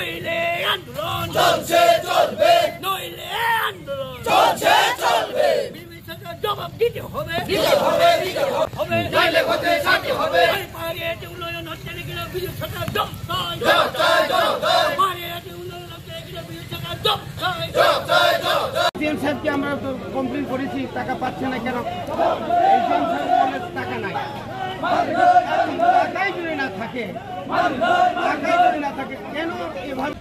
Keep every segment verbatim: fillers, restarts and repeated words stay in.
নইলে আন্দোলন চলছে চলবে। নইলে আন্দোলন চলছে চলবে। বিবি সরকার জবাব দিতে হবে। দিতে হবে, দিতে হবে। হবে। নইলে হতে ছাড়তে হবে। এই পাহাড়ি এলাকায় উন্নয়ন হচ্ছে না কেন? বিজেপি সরকার জবাব চাই। জবাব চাই, জবাব চাই। পাহাড়ি এলাকায় উন্নয়ন হচ্ছে না কেন? বিজেপি সরকার জবাব চাই। জবাব চাই, জবাব চাই। সিএম সাহেবকে আমরা তো কমপ্লেন করেছি, টাকা পাচ্ছে না কেন? এই সিএম সাহেব বলে টাকা নাই। টাকাই যদি না থাকে, টাকাই যদি না থাকে, কেন এভাবে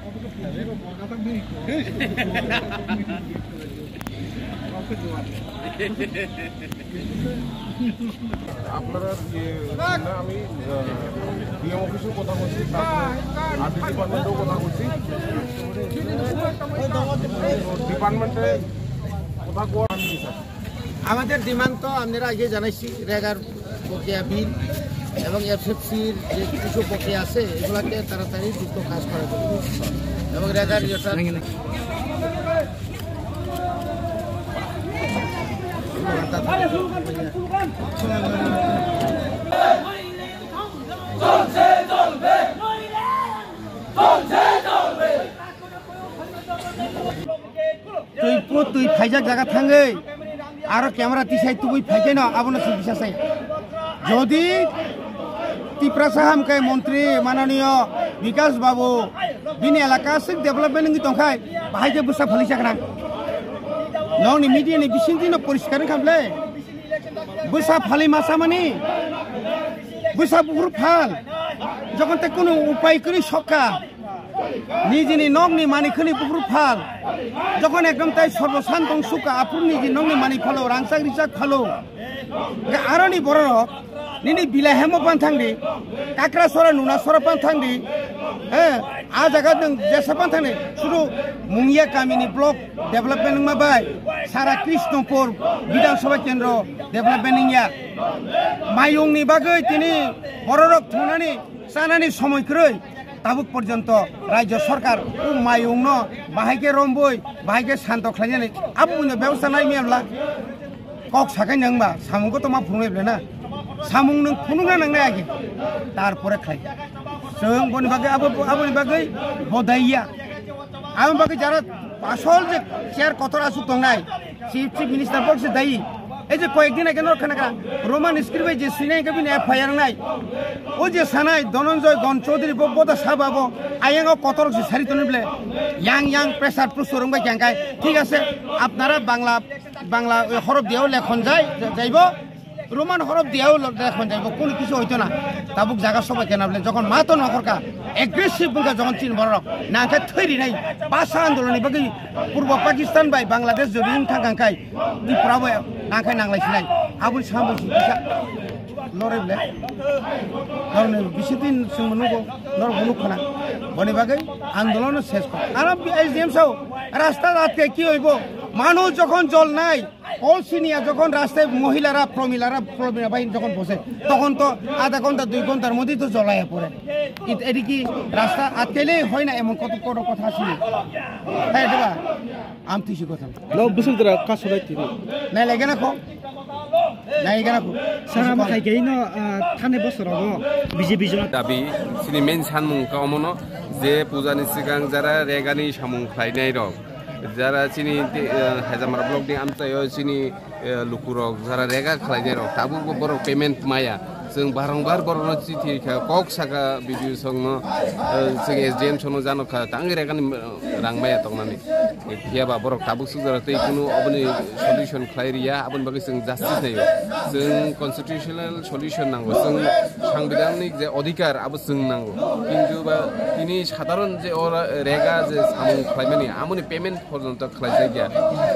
আপনারা ইয়ে, না, আমি, আহ, ডিএম অফিসেও কথা বলছি, তারপরে আরটি ডিপার্টমেন্টেও কথা বলছি। ডিপার্টমেন্টে কথা কোয়ার আমাদের ডিমান্ড তো আপনারা আগে জানাইছি, রেগার বকেয়া বিল এবং এসএসসির যে কিছু বকেয়া আছে, এগুলাকে তাড়াতাড়ি দ্রুত কাজ করার জন্য এবং রেগার ইয়েটা চলছে, চলবে। চলছে, চলবে। তুই পো-, তুই ফাইজাক জায়গা থাঙ্গে, আরো ক্যামেরা তিসাই তুই ফাইকে না, আবো না সুবিসা সাই। যদি তিপ্রাসা হামকে মন্ত্রী মাননীয় বিকাশ বাবু বিনি এলাকা সিক ডেভেলপমেন্ট নি তংখাই, বাহাই যে বুসা ফালি চাকরাং। নংনি মিডিয়া নি বিসিং দিন পরিষ্কার খামলে। Bwsa phali masa mani, bwsa buphuru phal, jokhon tei kunu upai kwrwi sokha, nijini nokni mani khwni buphuru phal, jokhon ekdom tai sorbo santong sukha, aphuru nijini nokni mani phalo, rangchak rijak phalo, hwnkhe aroni bororok nini bilai hemo pan thangdi, kakra sora nuna sora pan thangdi, he, a jaga nwng jesa pan thangdi, sudu Mungia kamini block development wngma bai sara Krishnapur Bidhan Sabha Kendro development wngya. Mayungni bagwi tini bororok thunani chanani somoi kwrwi tabuk porjonto Rajya Sarkar o mayungno bahai khe romboi, bahai khe santo khlainani abo buino bebosta nai miyamla. Kok sakai nang ba, samung ko toma phunung eble na. Samung nang phunung na nang na age. Tar pore khlai. Chwng boni bagwi abo, aboni bagwi bodaiya. Aboni bagwi jara asol je chair kotor asuk tongnai. Chief, Chief Minister bok se dai. Ei je koyek din age nor khana kha. Roman script bai je sinai ke bini F I R nai. O je sanai Dhananjay Gon Chaudhary bo boda saba bo. Ayang o kotor se sari tongle. Yang yang pressure pressure rong bai kyang kai. Thik ase. Apnara Bangla Bangla, oi, horof diao lekhon jai, jaibo, Roman horof diao lo-, lekhon jaibo, kunu kisu hoito na. Tabuk jaga sobai kena bole, jokhon mato nokhorka, aggressive wngkha jokhon chini bororok, nangkhe thwi rinai, bhasha andolonni bagwi Purbo Pakistan bai Bangladesh jodi wng thang kang kai, Tripura bo nangkhe nanglai sinai, aboni samung si kisa loroi bole, norokni bisi din chwngbo nugo, norok bo nukha na, boni bagwi andolon ses kho. Aro S D M sao, rasta atke ki hoibo, manuj jokhon jol nai, Paul Senior যখন রাস্তায় মহিলারা, প্রমিলারা, প্রমিলা বাহিনী যখন বসে, তখন তো আধা ঘন্টা, দুই ঘন্টার মধ্যেই তো জ্বলাইয়া পড়ে। এ-, এটা কি রাস্তা আটকাইলেই হয় না, এমন কত বড় কথা আছে? হ্যাঁ, এটা বা, আমি তুই কথা। Lo bwswk jora kasu bai tini. Nai lai gana kho. Nai gana kho. Sara ma khai kai no, ah, thani bosor rogo B J P jona. Dabi, chini main sanmung ka omono, je puja ni sikang jara regani samung khlainai rok. Jara chini, eh, Hajamara block ni amchaio chini, eh, lukurok jara rega khlainai rok tabuk bo borok payment maya. Chwng barongbar borokno chithi kha, kok saka B D O songno, eh, chwng S D M songno jano kha, tangwi regani, eh, rang maya tongnani. Phiya ba borok tabuk suk jara tei kunu oboni solution khlai riya, aboni bagwi chwng justice naio. Chwng constitutional solution nango, chwng sangbidhanik je odhikar abo chwng nango. Kintu ba tini sadharon je ora rega je samung khlaimani, amoni payment porjonto khlaijakya.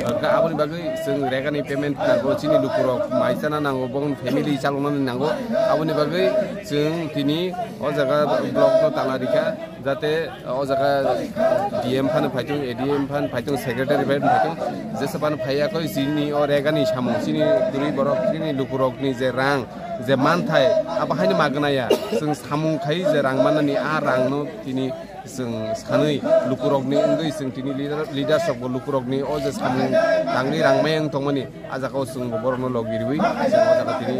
Hwnkhe aboni bagwi chwng regani payment nango, chini lukurok mai chana nango, bongni family chaloknani nango. Aboni bagwi chwng tini o jaga block no tana rikha, jate o jaga D M phano phaitung, A D M phano phaitung, secretary phano phaitung, jesa phano phaiya koi chini o regani samung, chini kwrwi borok, chini lukurokni je rang, je manthai, abo haino magnaya. Chwng samung khai je rang manani, a rangno tini chwng sanwi lukurokni wngwi chwng tini leader, leaders rokbo lukurokni o je samung tangwi rang mayang tongmani, a jagao chwngbo borokno logi riwi chwng o jaga tini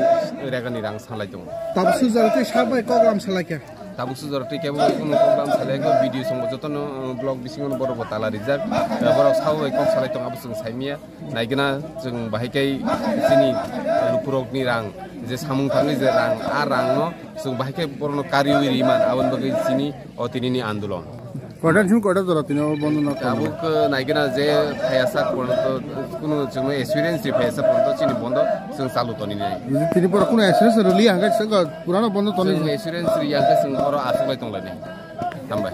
regani rang salai tongo. Tabuk sujak tei sabai kok lam salai kha. Tabuk sujor tei kebo kunu program salai ko video song joto no, uh, blog bisingo no borok bo tala rijak. Uh, borok sabo bai kok salai tong abo chwng saimia. Naigina chwng bahai kai chini, uh, lukurok ni rang je samung thangwi je rang a rang no chwng bahai kai borok no kariwi riman aboni bagwi chini o tini ni andolon. Kodan chwng kodan jora tini o bondo na tamo. Tabuk, uh, naigina je phayasa kono to kunu chwng assurance ri phayasa kono to chini bondo chwng chalu toni nai. Tini pora kunu assurance rwli hangka chwng purano bondo toni. Chwng assurance ri hangka chwng oro aswk lai tong lai nai. Hambai.